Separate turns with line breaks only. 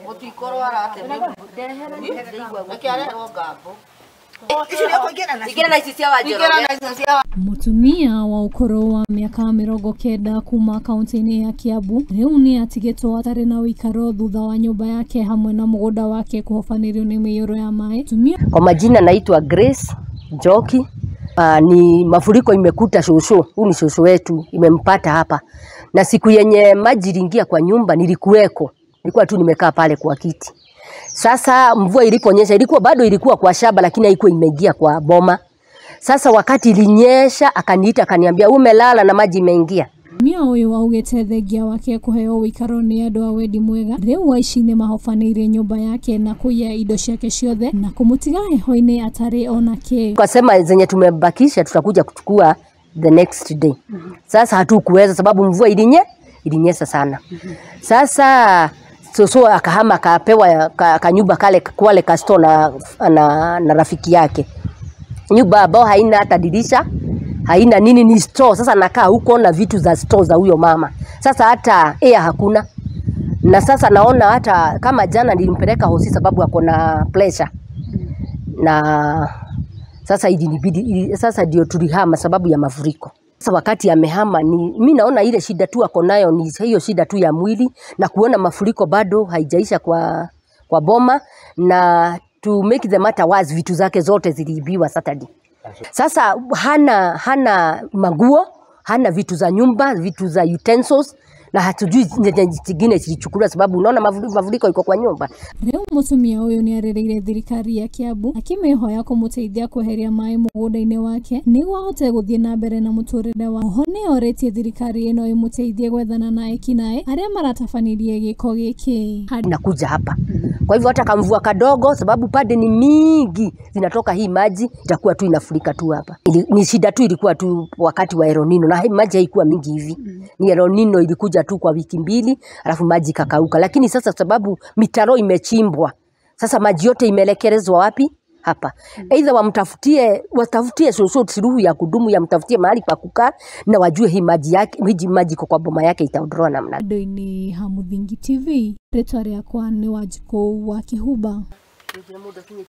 Gũtikorwo aratemire. Reke areherwo ngambo.
Mutumia wa ũkũrũ wa mĩaka 90 kuma kaunti-inĩ ya Kiambu rĩu nĩ atigĩtwo atarĩ na ũikaro thutha wa nyũmba yake hamwe na mũgũnda wake kũhobanĩrio nĩ mĩiyũro ya maĩ. Tumia
Kwa majina naitwa Grace Njoki. Ni mafuriko imekuta shosho, huyu ni shosho wetu, imempata hapa. Na siku yenye maji iliingia kwa nyumba nilikuweko. Nilikuwa tu nimekaa pale kwa kiti. Sasa mvua iliponyesha, ilikuwa bado ilikuwa kwa shamba lakini haikuwa imeingia kwa boma. Sasa wakati ilinyesha akaniita akaniambia umelala na maji imeingia.
Mutumia ũyũ augĩte thengia wake kũheo ũikaro nĩ andũ a wendi mwega rĩu aici nĩ mahobanĩirie nyũmba yake na kũiya indo ciake ciothe na kũmũtiga heho-inĩ atarĩ ona kĩ.
Tukasema zenye tumebakisha tutakuja kuchukua the next day. Sasa hatukuweza sababu mvua ilinyesha sana. Sasa soso akahama akapewa kanyumba kale kwale kasto na rafiki yake. Nyumba ambao haina hata dirisha, haina nini, ni store. Sasa nakaa huko na vitu za store za huyo mama. Sasa hata air hakuna. Na sasa naona hata kama jana nilimpeleka hosi sababu ako na pressure. Na sasa ilinibidi, sasa ndio tulihama sababu ya mafuriko. Sasa wakati amehama ni mimi naona ile shida tu ako nayo ni hiyo shida tu ya mwili na kuona mafuriko bado haijaisha kwa boma, na to make the matter worse vitu zake zote ziliibiwa Saturday. Sasa hana manguo, hana vitu za nyumba, vitu za utensils, na hatujui zingine zilichukuliwa sababu unaona mafuriko iko kwa nyumba.
Rĩu mũtumia ũyũ nĩ arĩrĩire thirikari ya Kiambu akĩmĩhoya kũmũteithia kweheria maĩ mũgũnda-inĩ wake nĩguo ahote gũthiĩ na mbere na mũtũrĩre wa. Oho nĩ orĩtie thirikari ĩno ĩmũteithie gwethana na ekinaĩ arĩa maratabanirie gĩko gĩkĩ.
Nakuja hapa. Kwa hivyo hata kamvua kadogo sababu pade ni mingi zinatoka hii maji itakuwa tu inafurika tu hapa. Ni shida tu ilikuwa tu wakati wa El Nino na hii maji haikuwa mingi hivi. Ni El Nino ilikuja tu kwa wiki mbili alafu maji kakauka, lakini sasa sababu mitaro imechimbwa sasa maji yote imelekelezwa wapi? Hapa. Either watafutie suluhu suluhu ya kudumu, ya mtafutie mahali pa kukaa na wajue hii maji yake, hii maji iko kwa boma yake itaondoa namna.
Andũ-inĩ ha Mũthingi TV, rĩtwa rĩakwa nĩ Wanjikũ wa Kĩhumba.